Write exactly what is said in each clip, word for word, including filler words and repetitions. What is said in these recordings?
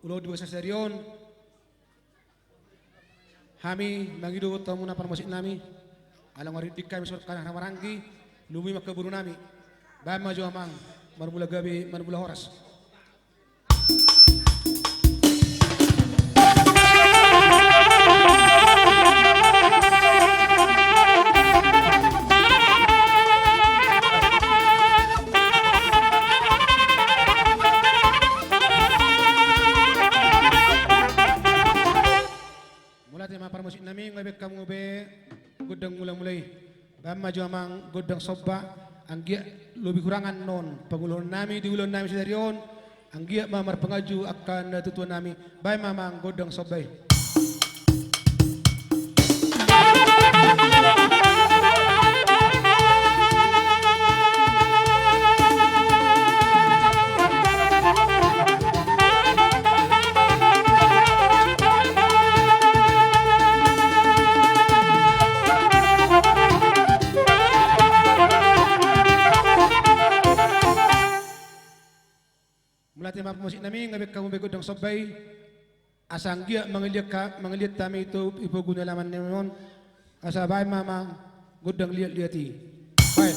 Ulaon di bagasan sadari on, hami mangido tu hamuna parmusik nami, ala nunga rindik hami songon hata na maranggi, lumobi ma angka boru nami. Baen ma jo amang, marmula gabe, marmula horas. Mauliate ma parmusik nami, nunga dibaen hamu be gondang mula-mula i. Baen ma jo amang gondang somba, anggiat lobi hurangan non pangulahonon nami di ulaon nami sadari on, anggiat ma marpanganju angka natua-tua nami. Baen ma amang gondang somba i. Mauliate ma parmusik nami, nunga dibaen hamu be gondang somba i. Asa anggiat mangaliat ha-, mangaliat hami tu di pogu ni alaman nami on. Asa baen ma amang gondang liat-liat i. Baen.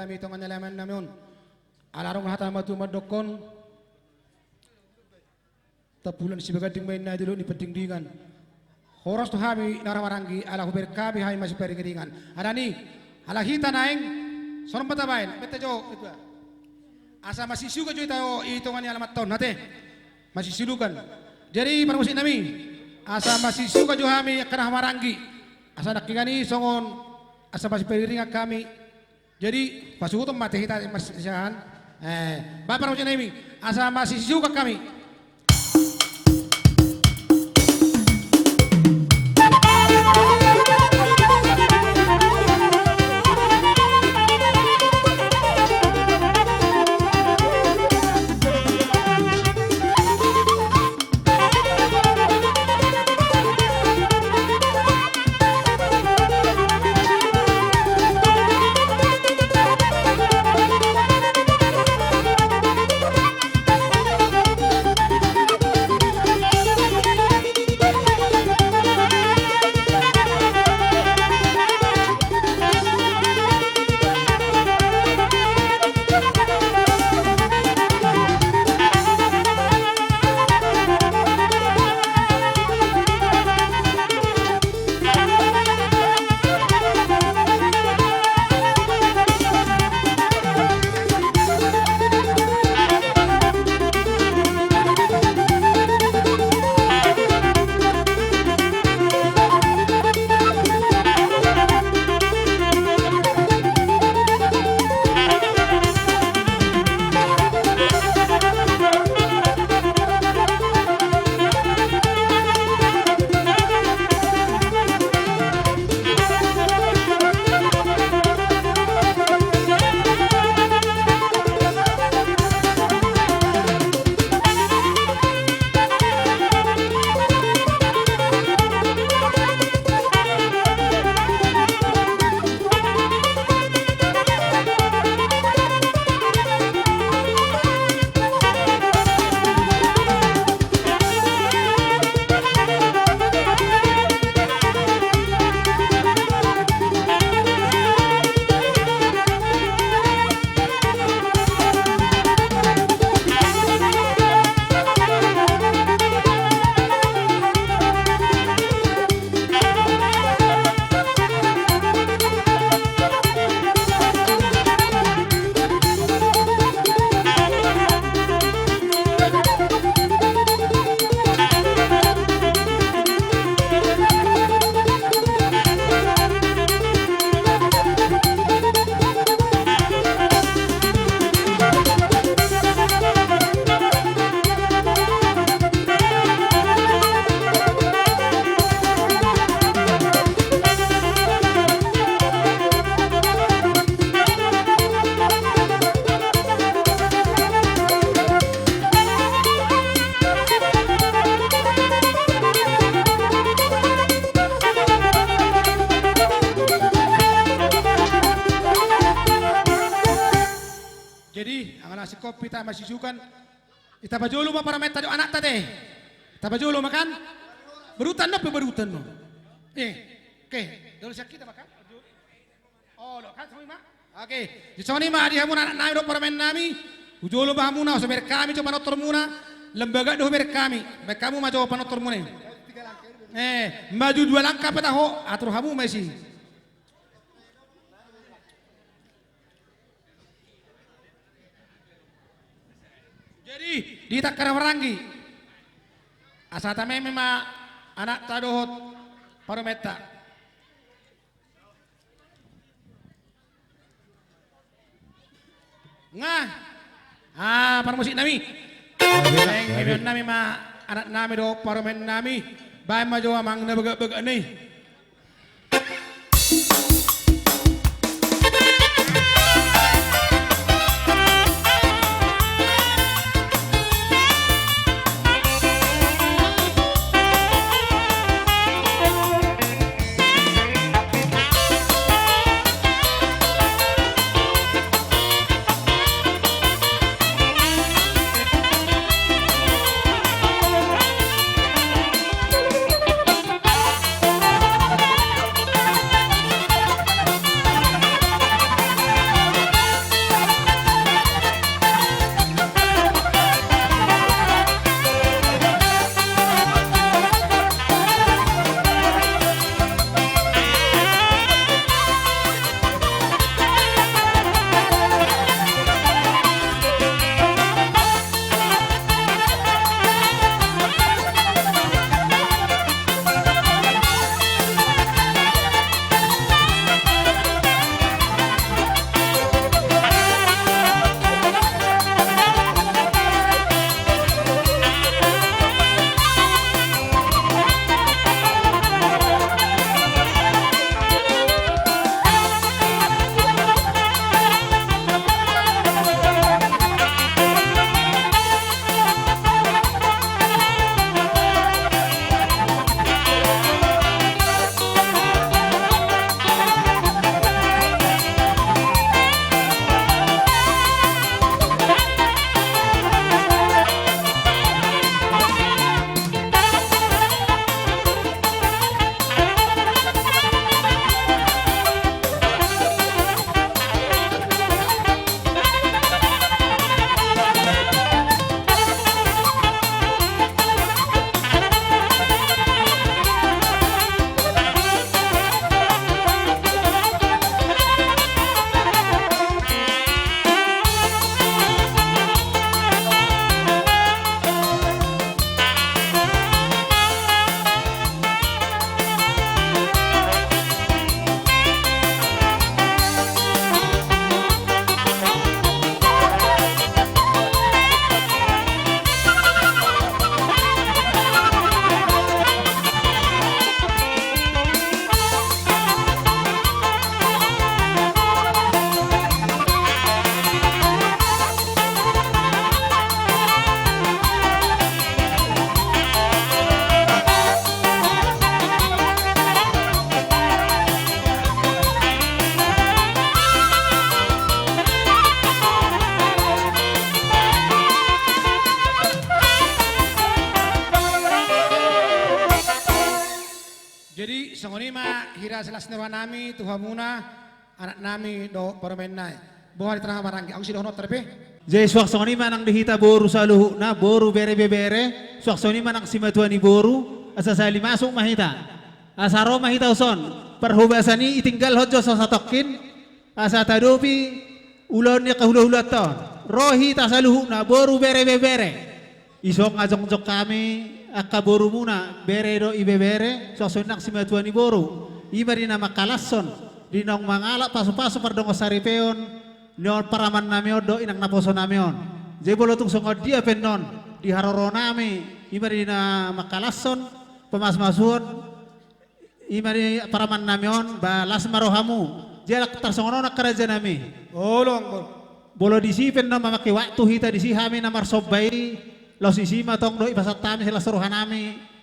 Hami tongan ni alaman nami on. Ala adong hata ma tutu mandokkon. Tampulan sibaganding ma inna di dolok ni Pandingdingan. Horas tu hami na ra maranggi ala hubereng hami hami masiparingiringan. Alani, ala hita naeng songon ma tabaen, beta jo, ketua. Asa masisuga jo hita i tongan ni alaman on, ate. Masisuga. Jadi parmusik nami, asa masisuga jo hami angka na maranggi. Asa nangkiningan i songon asa masiparingiringan hami. Jadi pasuhuton ma ate hita marsiahan. Eh, baen parmusik nami, asa masisuga hami. Jadi anggo na singkop hita masisuga, hita pajolo ma parumaenta dohot anakta ate. Hita pajolo ma kan? Berutan do pe berutan do. Eh, oke, dolo sian hita ma kan? Olo kan songon i ma. Oke, jadi songon i ma di hamu anak nami dohot parumaen nami. Hujolo ma hamuna, asa bereng hami jo panortor muna. Lembaga do hubereng hami. Baen hamu ma jo panortor muna i. Eh, maju dua langkah pe taho, atur hamu ma disi. Jadi di hita angka na maranggi, asa tameme ma anakta dohot parumaenta. Nga. Ah, parmusik nami. Nang, nami ma anak nami dohot parumaen nami. Baen ma jo amang na bagak-bagak ni. Hira silas ni rohanami tu hamuna, anaknami dohot parumaennami. Boha di tengah maranggi, anggo sidohononta pe. Jadi suang songon i ma nang di hita boru saluhutna, boru, bere, ibebere, suang songon i ma nang simatua ni boru, asa sahali masuk ma hita. Asa ro ma hita tuson, parhobasan i tinggalhon jo so satongkin, asa tadopi ulaon ni angka hulahulaanta on. Ro hita saluhutna, boru, bere, ibebere. Isonga jongjong hami angka borumuna, bere dohot ibebere, suang songon i nang simatua ni boru. I ma di na mangkalashon, di naung mangalap pasupasu pardongan saripeon, ni on paramannami on dohot inang naposonami on. Jadi molo tung songon dia pe annon, di haroronami, i ma di na mangkalashon, pamasumasuon, i ma di paramannami on, ba las ma rohamu. Jadi tarsongon on angka rajanami. Olo, anggo. Molo disi pe annon mamangke waktu hita disi hami na marsomba i, laos disi ma tong dohot ipasahat hami silas rohanami.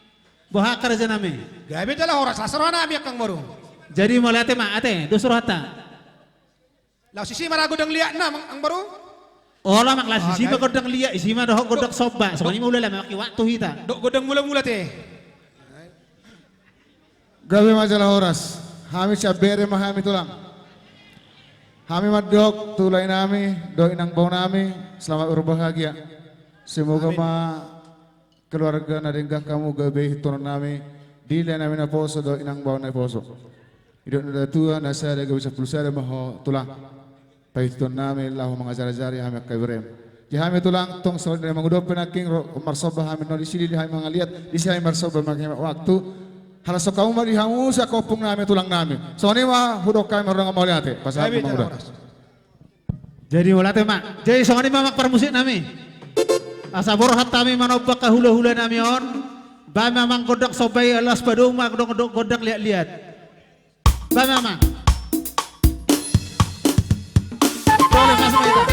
Boha angka rajanami. Gabe jala horas las rohanami angka amangboru. Jadi mauliate ma, ate, dos rohanta. Laos disi ma ra gondang liatna, amang, amangboru. Olo, amang, laos disi ma gondang liat, disi ma dohot gondang somba. Songon i ma ulaon, mamangke waktu hita. Dohot gondang mulamula te. Gabe ma jala horas. Hami sian bere ma hami, tulang. Hami mandok tu laenami dohot inang baonami, selamat berbahagia. Semoga ma keluarga na denggan hamu gabe ihuthononnami di laenami naposo dohot inang baon naposo. Didok na tua, na sada gabe sampulu sada ma ho, tulang. Paihuthononnami laho mangajarajari hami angka iberem. Jadi hami, tulang, tong songon i na mangudut pe nangkin, ro marsomba hami annon, disi di hami mangaliat, disi hami marsomba manghemat waktu. Halas songon i ma di hamu angka ompungnami, tulangnami. Songon i ma hudok hami mardongan mauliate. Pasahat ma mangudut. Jadi mauliate ma. Jadi songon i ma, amang parmusiknami. Asa borhat hami manomba angka hulahulanami on. Baen ma, amang, gondang somba i, laos padomu ma gondang, gondang liatliat. Baen ma, amang. Boleh, masuk ma hita.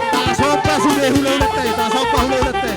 Tasomba sude hulahulanta i, tasomba hulahulanta i.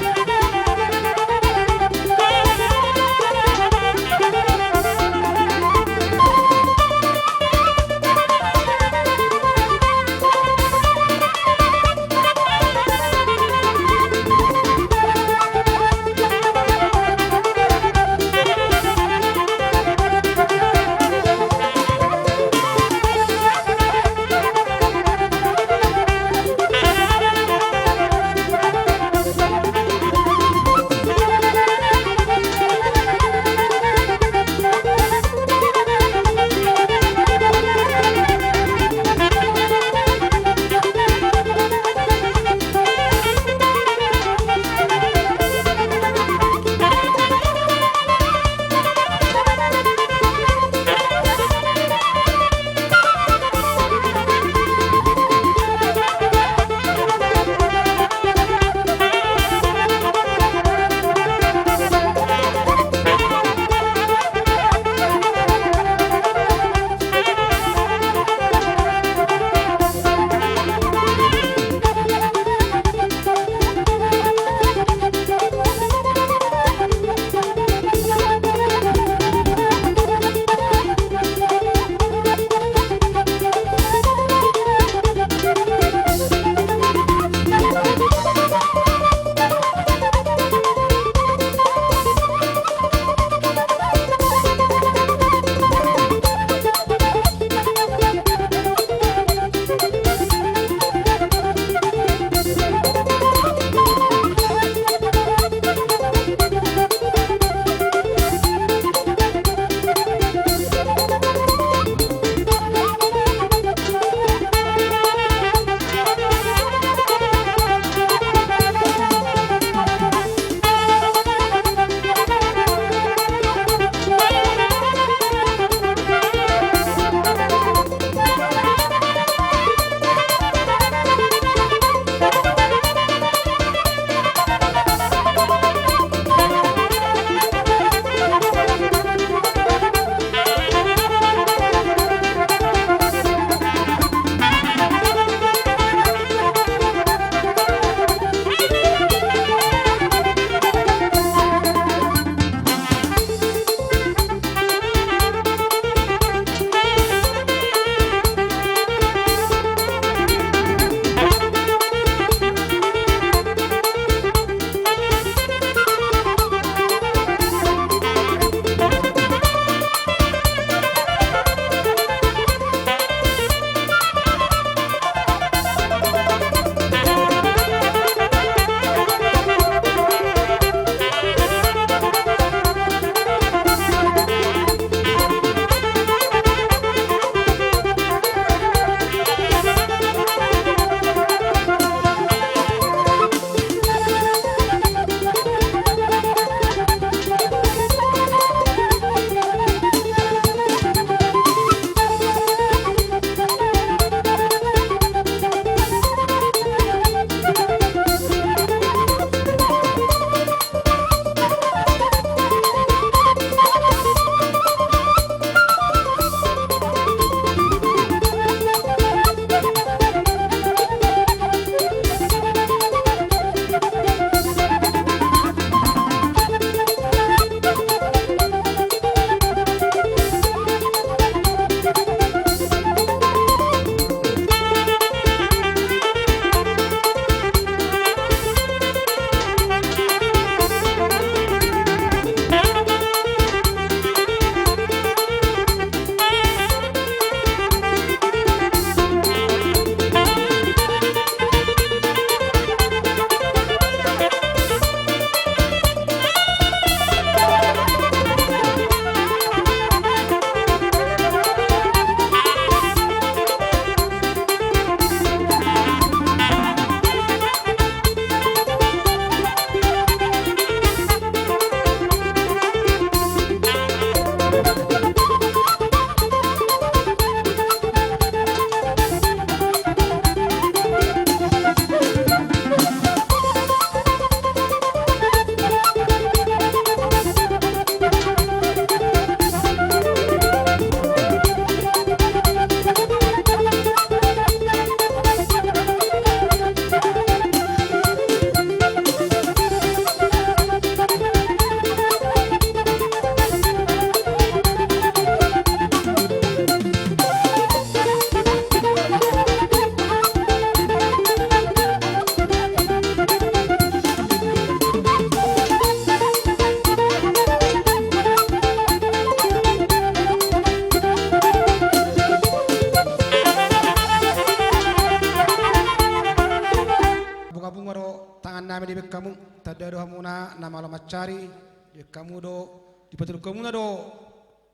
Tangan nami dibaen hamu, tanda do hamuna na malo mansari, dibaen hamu do, dipatuluk hamuna do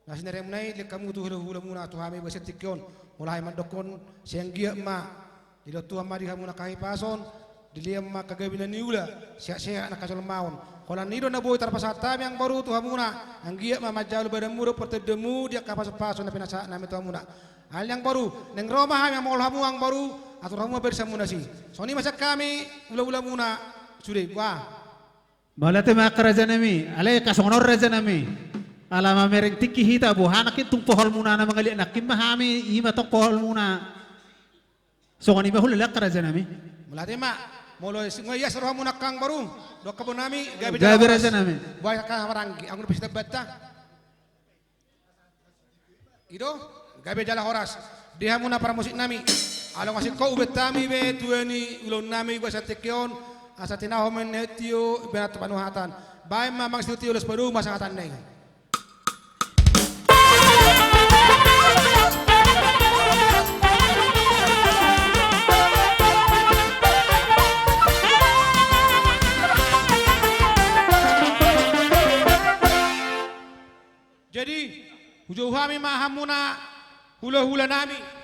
na sinarimuna i, dibaen hamu tu hulahulamuna tu hami bagasan tingki on. Molo hami mandokkon, sai anggiat ma dilehon Tuhan ma di hamuna hahipason, dilehon ma hagabeon na niula, sehat-sehat na hajolmaon. Holan i do na boi tarpasahat hami, amang boru, tu hamuna, anggiat ma manjalo badanmu dohot partondimu di angka pasupasu na pinasahat nami tu hamuna. Alai, amang boru, naeng ro ma hami mangolu hamu, amang boru, atur hamu ma barisamuna i. Songon i ma sian hami hulahulamuna sude, bah. Mauliate ma, angka raja nami, alai angka songon on, raja nami. Ala mamereng tingki hita, boha nangkin tung poholmuna na mangaliat nangkin ma hami, i ma tong poholmuna. Songon i ma hulala, angka raja nami. Mauliate ma, molo songon i, ias rohamuna, amang boru dohot amang boru nami, gabe jala horas. Gabe, raja nami. Bah, angka maranggi, anggo na pesta banta. I do, gabe jala horas. Di hamuna parmusik nami. Alai nga singkop hubaen hami be tua ni ulaon nami bagasan tingki on, asa tinahu ma ninna tio, bahen tu panuhatan. Bahen ma, amang, sitio-tio, laos padomu ma sangatan na i. Jadi, hujou hami ma hamuna hulahula nami.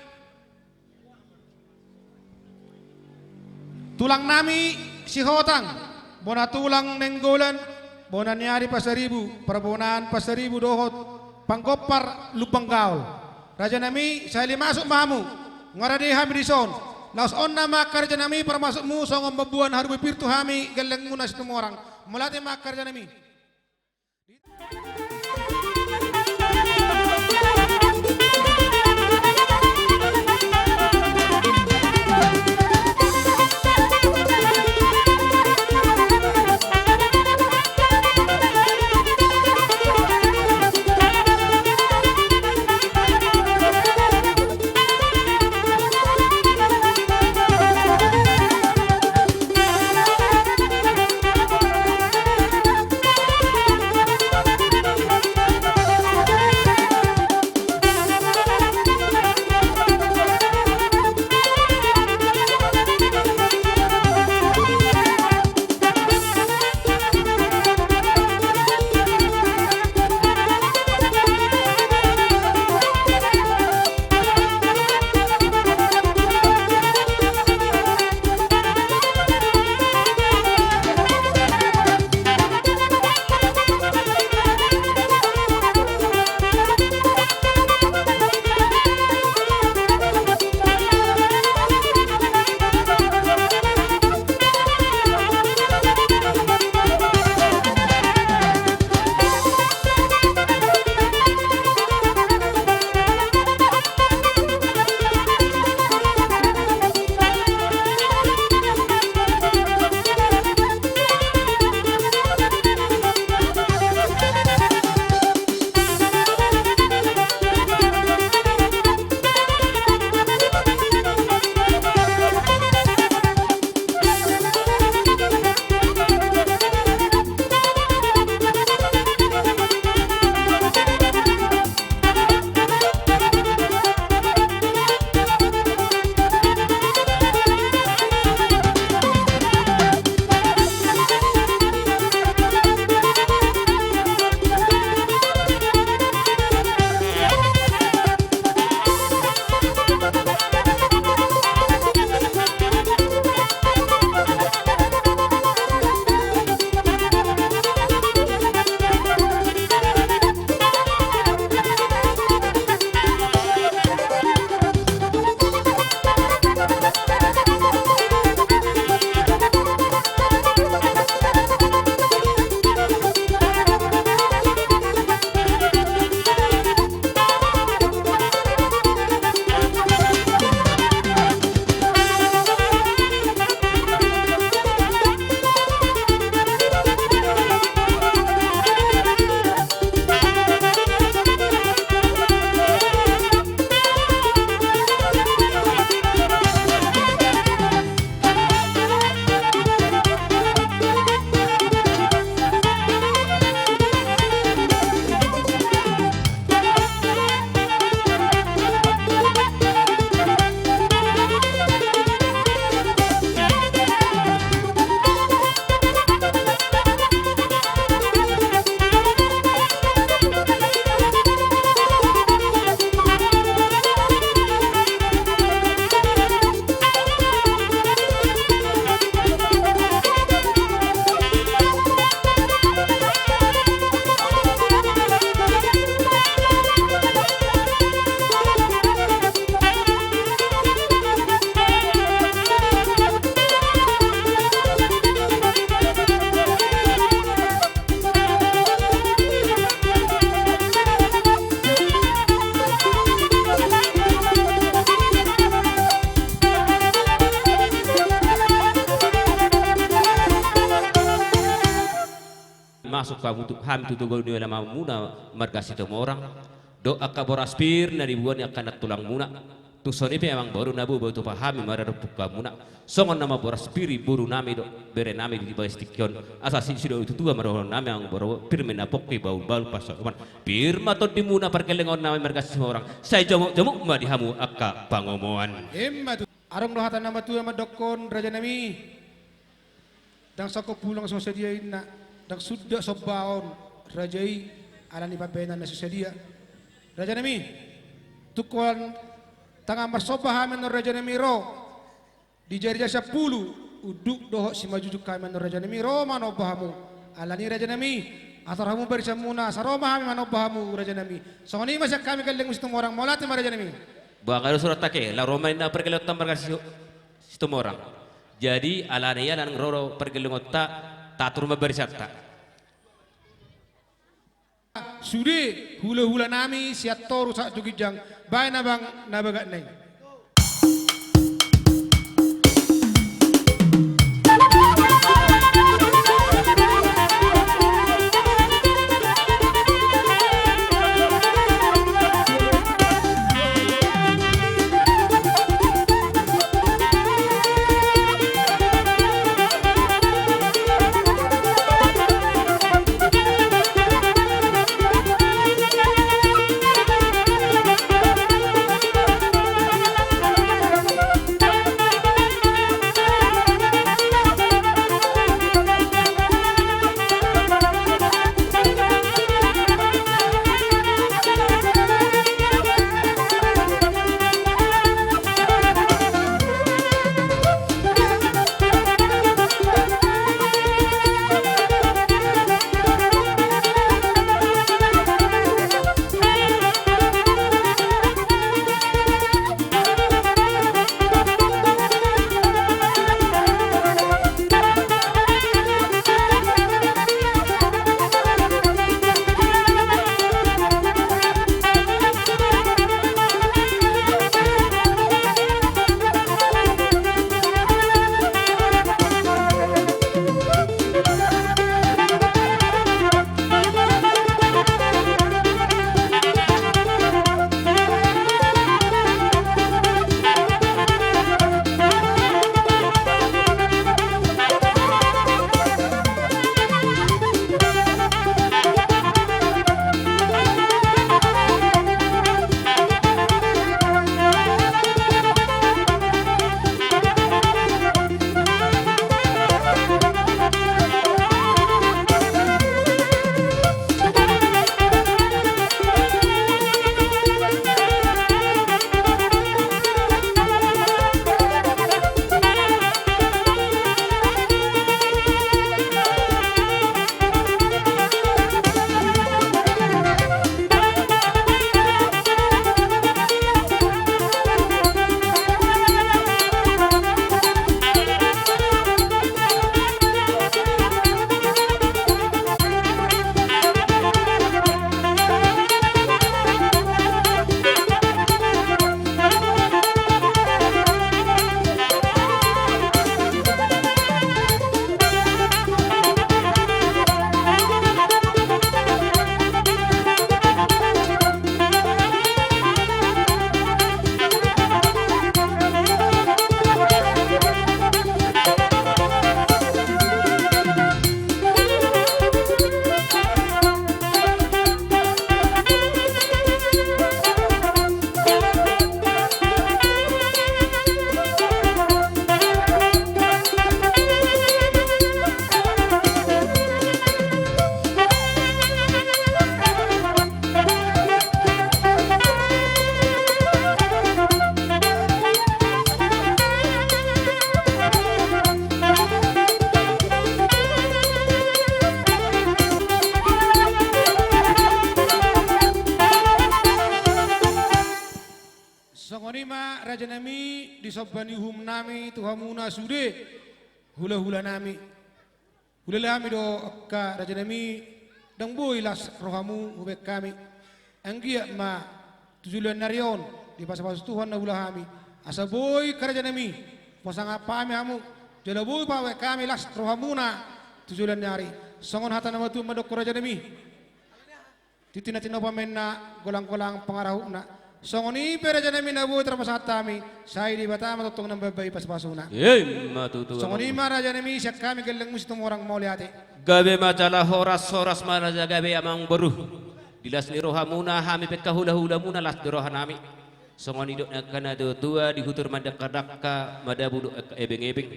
Tulang nami Sihotang, bona tulang Nainggolan, bona ni ari Pasaribu, parbonaan Pasaribu dohot panggompar Lumban Gaol. Raja nami, sahali masuk ma hamu, nga rade hami dison. Laos on nama, angka raja nami, parmasukmu songon mamboan haru pir tu hami gellengmuna Situmorang. Mauliate ma, angka raja nami. masuk hamu tu, hami tu togu ni alamuna marga Situmorang. Dohot angka boras pir na diboan ni angka nantulangmuna. Tung songon i pe amangboru na boi, boi tupa hami maradophon hamuna. Songon na mamboras pir i borunami dohot berenami di bagas tingki on. Asa si, sidok tu tua ma dohononnami amangboru, pir ma na pongki bahulbahul pansamotan. Pir ma tondimuna pargellengonnami marga Situmorang. Sai jomukjomuk ma di hamu angka pangomoan. Ima tutu. Adong do hata na matua mandokkon rajanami. Ndang sangkop pulang so sadia inna, ndang suda sombaon raja i, alani pambahenan na so sadia. Rajanami, tungkol tangan marsomba hami annon rajanami ro. Di jari-jari sampulu, unduk dohot simanjujung hami annon rajanami ro manomba hamu. Alani rajanami, ator hamu barisanmuna, asa ro ma hami manomba hamu rajanami. Songon i ma sian hami gelleng Situmorang, mauliate ma rajanami. Bah, angka do surat take, laho ro ma inna pargellengta marga Si-, Situmorang. Jadi, alani i ala naeng ro do pargellengonta, tator ma barisanta. Sude hulahulanami sian toru sahat tu ginjang, baen abang na bagak na i. Songon i ma rajanami, disomba ni uhumnami tu hamuna sude hulahulanami. Hulahulami do angka rajanami, ndang boi las rohamu hubaen hami. Anggiat ma tu joloan ni ari on dipasupasu Tuhan na hula hami, asa boi angka rajanami pasangap hami hamu, jala boi pabaen hami las rohamuna tu joloan ni ari. Songon hata na matua mandok rajanami. Tintin na tinopa ma inna, golang-golang pangarahutna. Songon i pe rajanami na boi tarpasahat hami, sai Debata ma tongtong na mambahen pasu-pasuna. Emma tutu. Songon i ma rajanami, sian hami Gelleng Musik Situmorang, mauliate. Gabe ma jala horas, horas ma raja gabe amangboru. Di las ni rohamuna hami pe angka hula-hulamuna las ni rohanami. Songon i do angka na tua-tua, di hutor mandangka-dangka, madabu do angka ebeng-ebeng.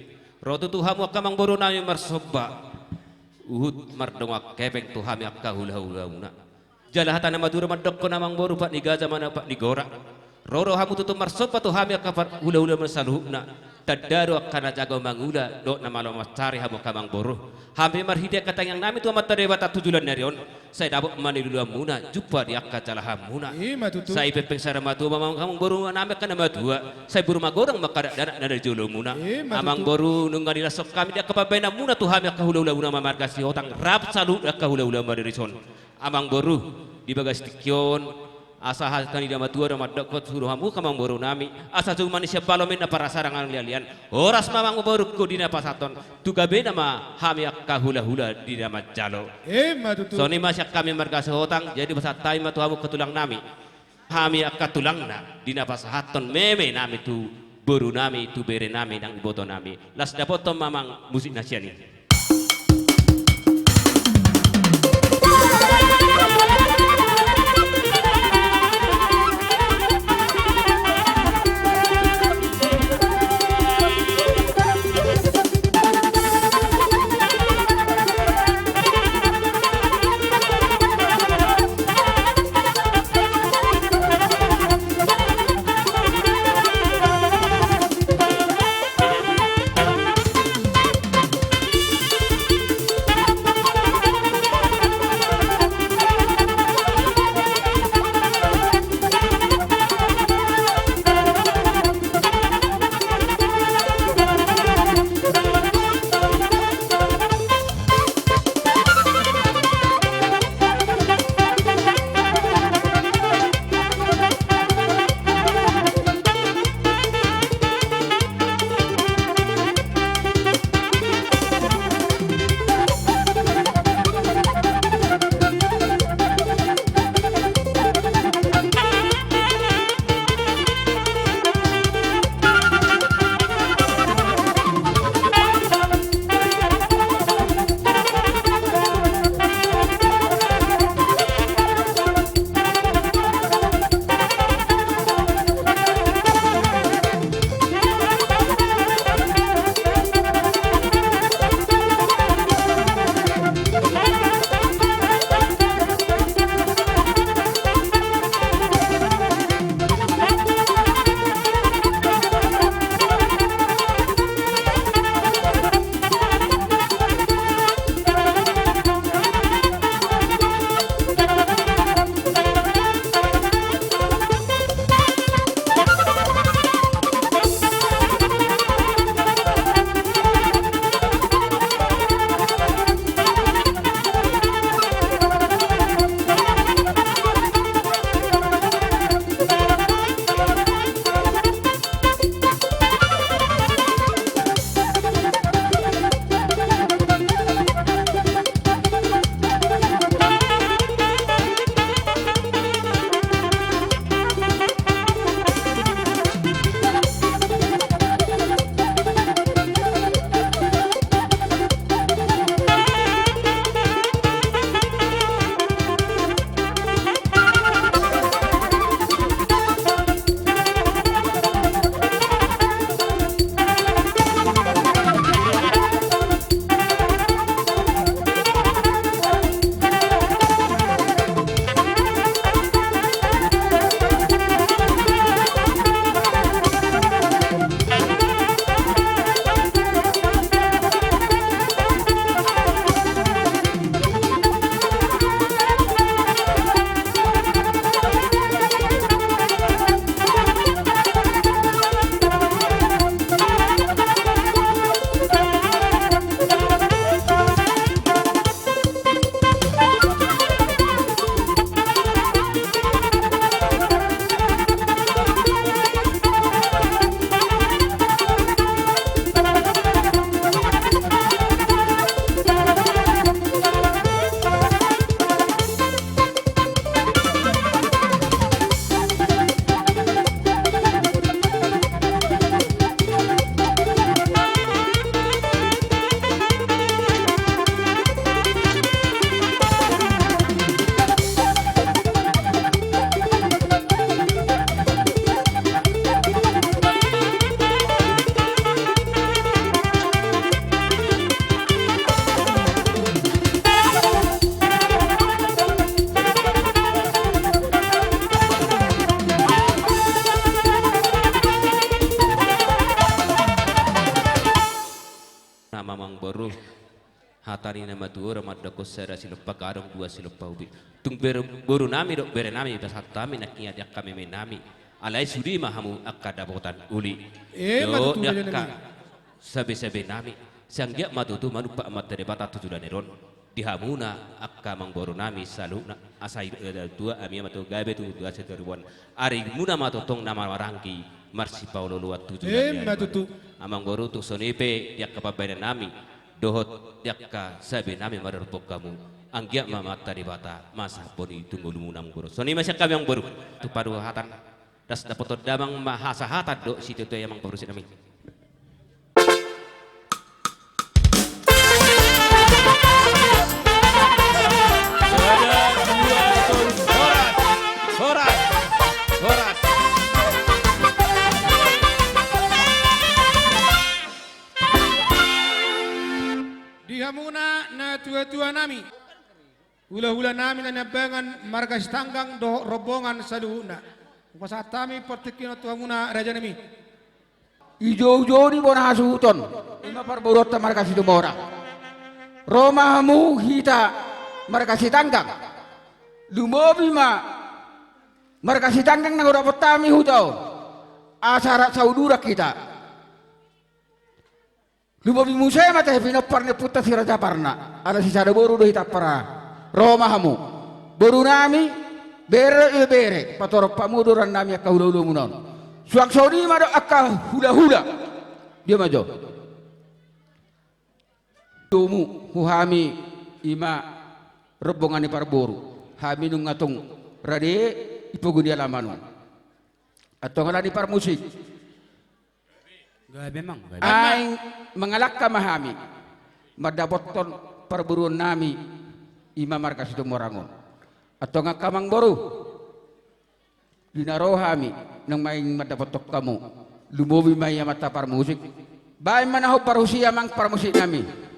Ro tutu hamu angka amangborunami marsomba. Huhut mardongan hepeng tu hami angka hula-hulamuna. Jala hata na matua mandokkon amangboru, pat ni gaja ma na pat ni gora. Ro do hamu tutu marsomba tu hami angka par-, hula-hulamuna saluhutna. Tanda do angka na jago mangula, dohot na malo mansari hamu angka amangboru. Hami marhite angka tangiangnami tu Amanta Debata tu joloan ni ari on, sai dapot ma niluluanmuna, jumpa di angka jalahanmuna. Emma tutu. Sai pepeng sada matua ma amangborunami angka na matua, sai boru magodang ma angka dakdanak na di jolomuna. Emma tutu. Amangboru, nunga nilashon hami di angka pambahenanmuna tu hami angka hula-hulamuna, Marga Sihotang rap saluhut angka hula-hula Madura on. Amangboru, di bagas tingki on, asa hata ni na matua do mandokkon tu hamu angka amangborunami, asa jumani sian balomi na parasarang lian-lian. Horas ma amangborungku di na pasahathon, tu gabena ma hami angka hula-hula di na manjalo. Emma tutu. Songon i ma sian hami Marga Sihotang, jadi pasahat hami ma tu hamu angka tulangnami. Hami angka tulangna, di na pasahathon memenami tu borunami, tu berenami nang ibotonami. Las dapothon ma amang musik na sian i. Amang boru, hata ni na matua do mandok on: Sada silompa gadong, dua silompa ubi. Tung ber-, boru nami dohot bere nami, pasahat hami nangkin di angka meme nami. Alai sude ma hamu angka dapotan uli. Eh, dohot di angka sabe-sabe nami. Sai anggiat ma tutu manumpak Amanta Debata tu joloan on di hamuna angka amang boru nami saluhutna. Asa i-, eh, tua, ami ma tutu gabe tu, tu asa tu ribuan. Arimuna ma tongtong na maranggi marsipaolo-oloan tu joloan on. Eh, ma tutu. Amang boru, tung songon i pe di angka pambahenan nami dohot di angka sabe nami mandok hamu: Anggiat ma Amanta Debata mansai poni tu ngolumuna, amang boru. Songon i ma sian hami, amang boru. Tu paduahatan, das dapotan damang ma hasahatan dohot siteteon, amang parmusik nami. Sada, dua, tolu, horas, horas, horas. Di hamuna natua-tua nami, hula-hula nami na niambangan marga Sitanggang dohot rombongan saluhutna, hupasahat hami partingkian on tu hamuna raja nami. Dijou-jou ni bona hasuhuton, i ma parboruonta marga Situmorang. Ro ma hamu hita marga Sitanggang. Lumobi ma marga Sitanggang na hudapot hami huta on, asa rap sauduran hita. Lumobi muse ma tahe pinompar ni ompunta Si Raja Parna, ala sisada boru do hita ampara. Ro ma hamu, boru nami, bere, ibebere, patorop hamu do roha nami angka hula-hula muna on. Suang songon i ma dohot angka hula-hula. Dia ma jo. Domu, tu hami, i ma rombongan ni parboru. Hami nunga tung rade di pogu ni alaman on. Antong ala ni parmusik. Gabe, amang, gabe. Ai mangalangka ma hami mandapothon parboruon nami, i ma marga Situmorang on. Antong angka amang boru, di na ro hami, naung main mandapothon hamu, lumobi ma i amanta parmusik. Baen ma na hombar husi amang parmusik nami.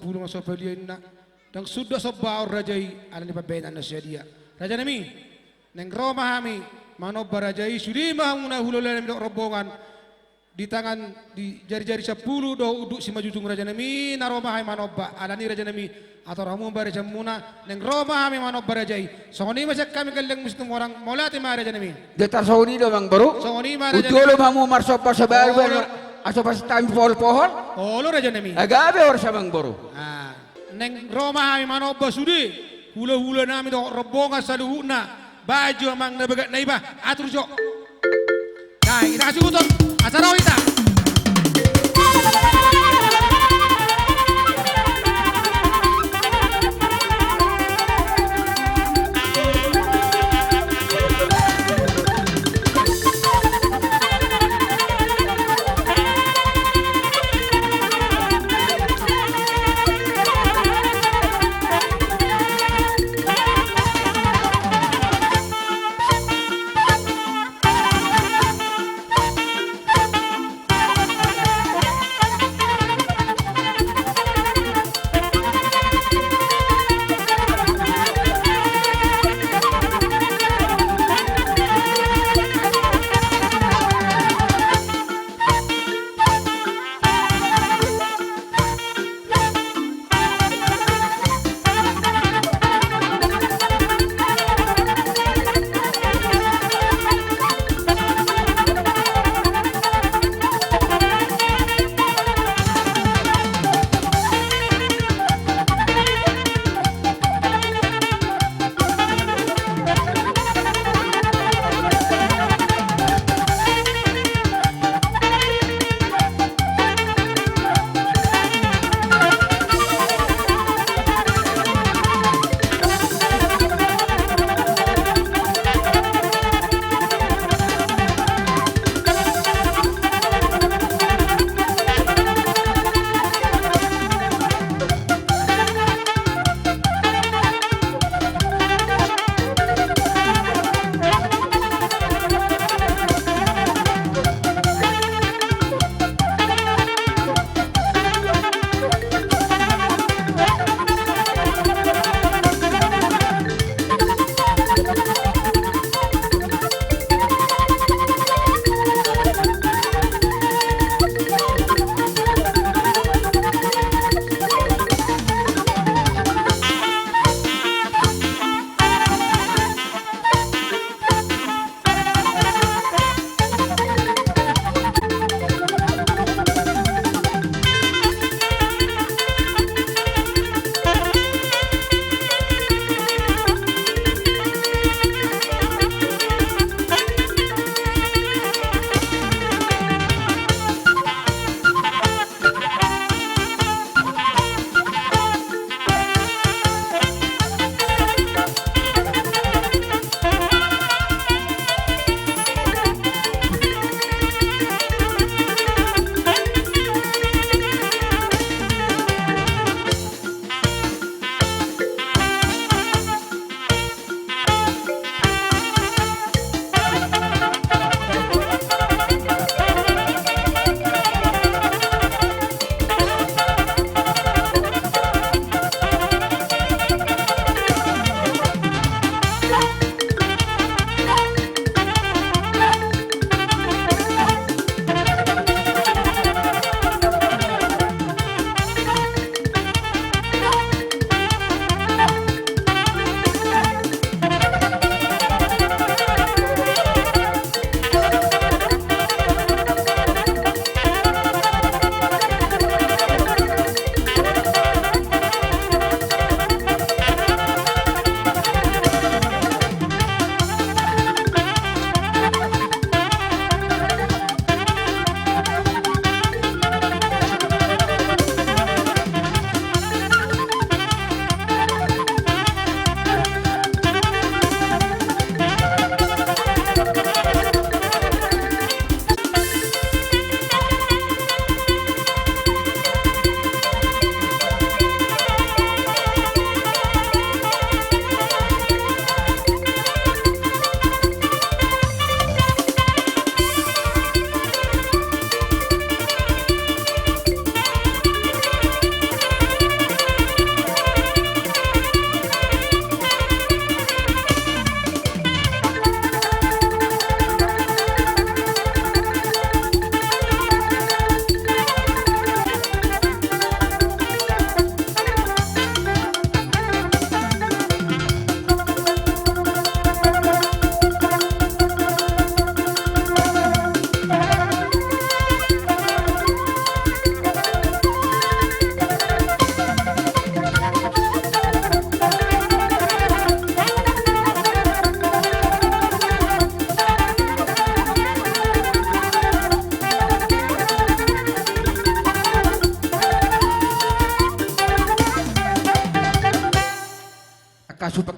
Sampulu ma so palianna. Ndang suda somba on raja i, alani pambahenan na sadia. Raja nami, naeng ro ma hami manomba raja i, sude ma hamuna hulahula nami dohot rombongan, di tangan, di jarijari sampulu dohot unduk simanjujung raja nami, na ro ma hami manomba, alani raja nami, ator hamu ma barisan muna, naeng ro ma hami manomba raja i. Songon i ma sian hami gelleng musik tumorang, mauliate ma raja nami. Datar songon i do amang boru. Songon i ma raja nami. Ujolo ma hamu marsomba, soba. Olo. Aso pas tami pohol-pohol. Olo raja nami. Gabe horas amang boru. Ah, naeng ro ma hami manomba sude hulahula nami dohot rombongan saluhutna. Bahen jo amang na bagak na iba, atur jo. Nah, ita hasuhuton, asa ro hita.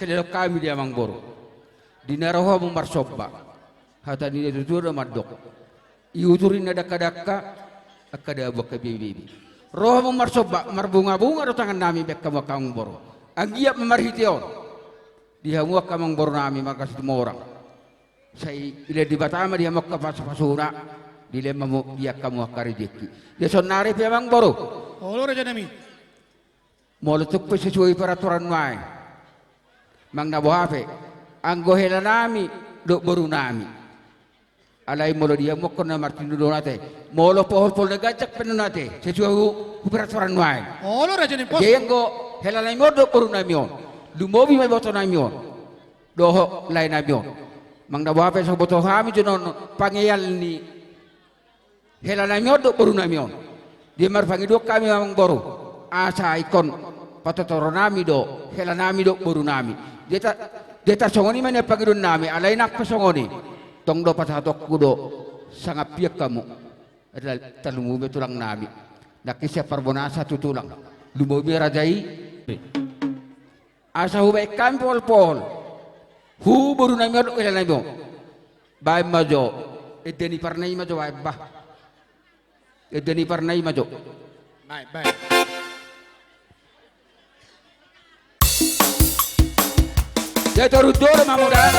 Dilehon hami di amangboru. Di na ro hamu marsomba. Hata ni natuatua do mandok. Iutur ni na dangkadangka, angka dabu angka ibebebe. Ro hamu marsomba, marbungabunga do tangannami bahen hamu angka amangboru. Anggiat ma marhite on. Di hamu angka amangborunami marga Situmorang. Sai dilehon Debata ma di hamu angka pasupasuna, dilehon ma di hamu angka rejeki. Ia saonari pe amangboru. Olo rajanami. Molo tung pe sesuai peraturan nuaeng. Manang na boha pe. Anggo helanami, dohot borunami. Alai molo di hamu angka na martinodohon ate. Molo pohol-pohol na ganjang pe nuaeng ate. Sesuai hu-, hu peraturan nuaeng. Olo rajanami pos. Jadi anggo helanami on dohot borunami on. Lumobi ma ibotonami on. Dohot laenami on. Manang na boha pe so boto hami jo nuaeng pangean ni helanami on dohot borunami on. Dia marpangidoan hami amangboru. Asa ingkon patotoronami do, helanami dohot borunami. Dia ta-, dia tarsongon i ma nian pangidoannami, alai nang pe songon i. Tong do pasahatonku do, sangap hian hamu. Adalah tarlumobi ma tulangnami. Nangkin sian Parbonasa tu tulang. Lumobi ma raja i. Asa hubahen hami pohol-pohol. Hu borunami on dohot helanami on. Bahen ma jo. Ende ni parna i ma jo bahen bah. Ende ni parna i ma jo. Bahen, bahen. Dia toru doro ma modal.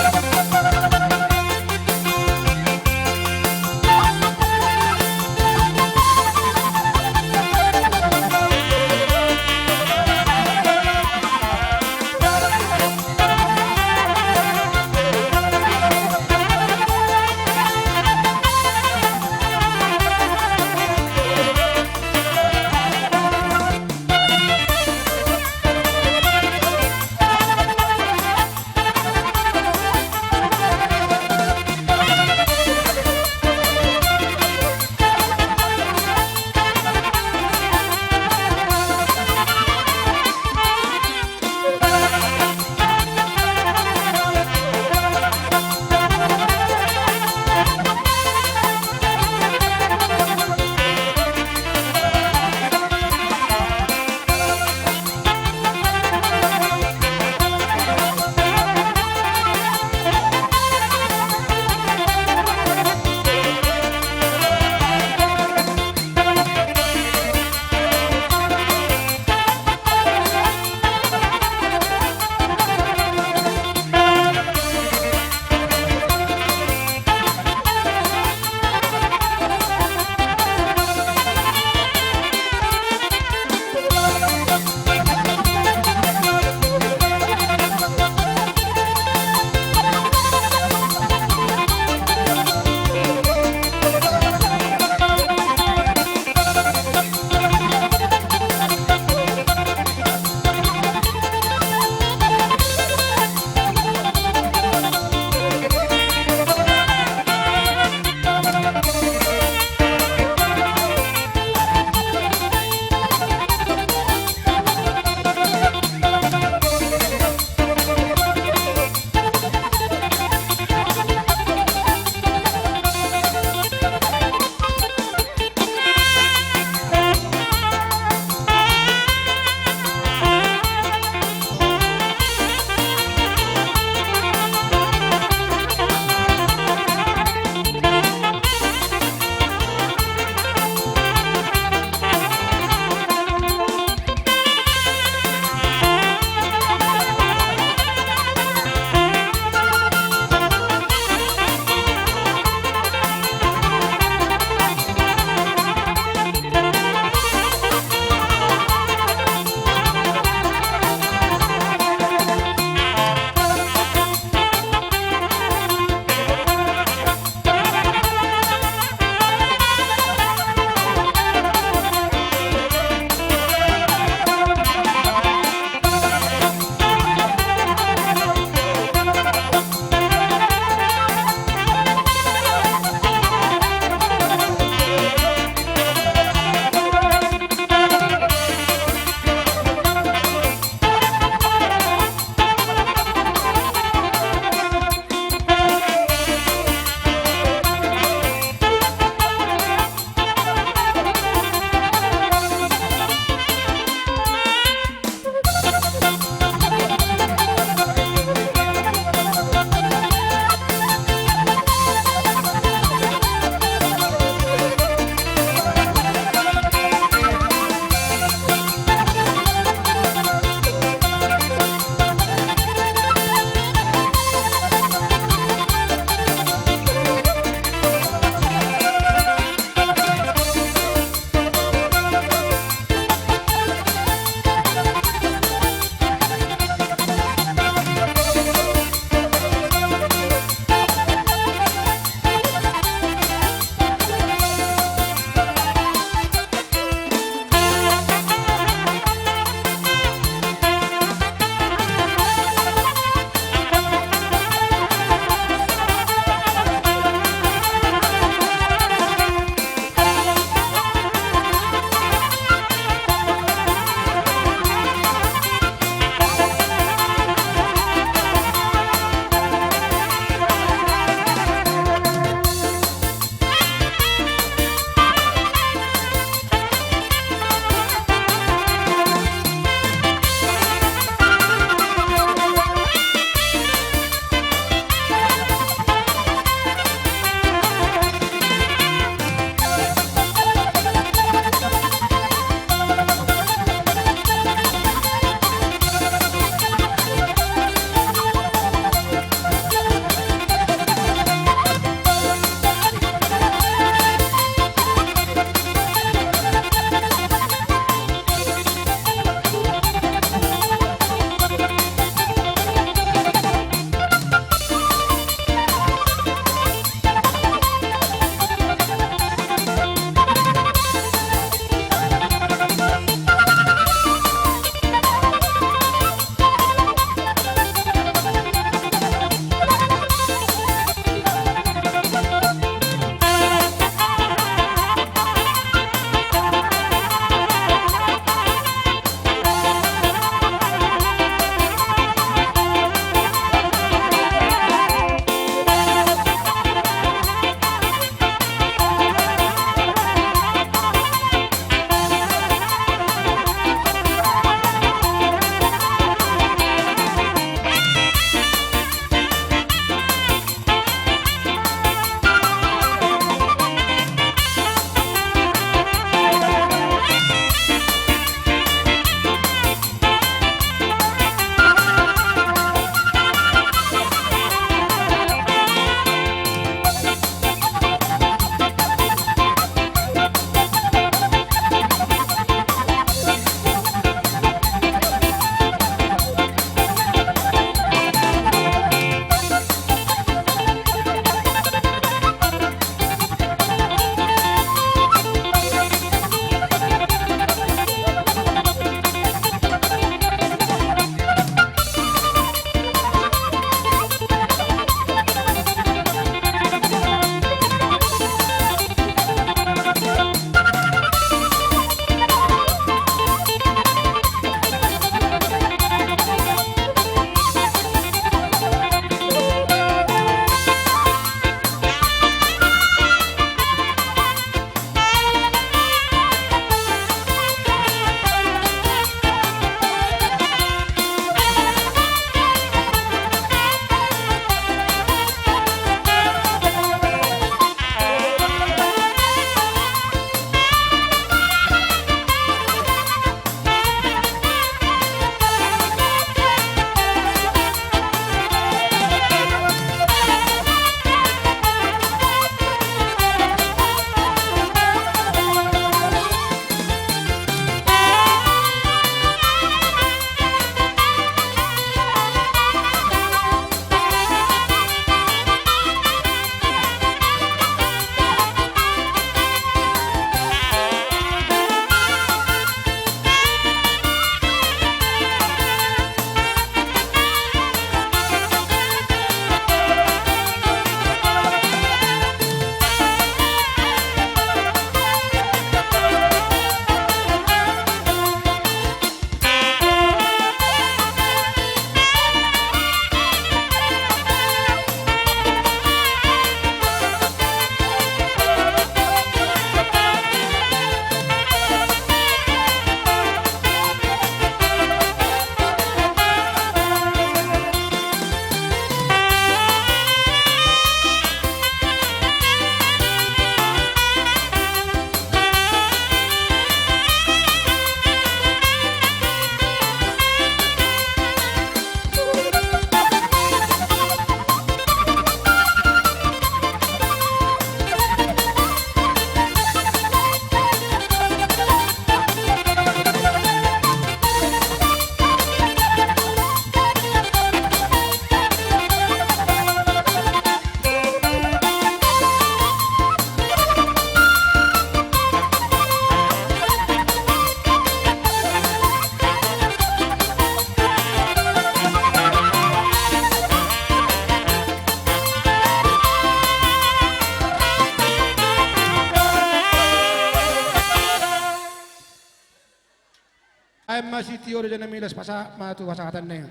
Sitio do jana milas, pasahat ma tu pasahatanna i.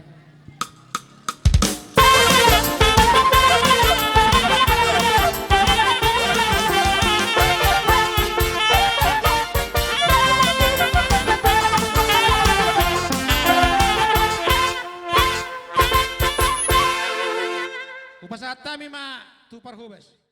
Hupasahat hami ma tu parhobas.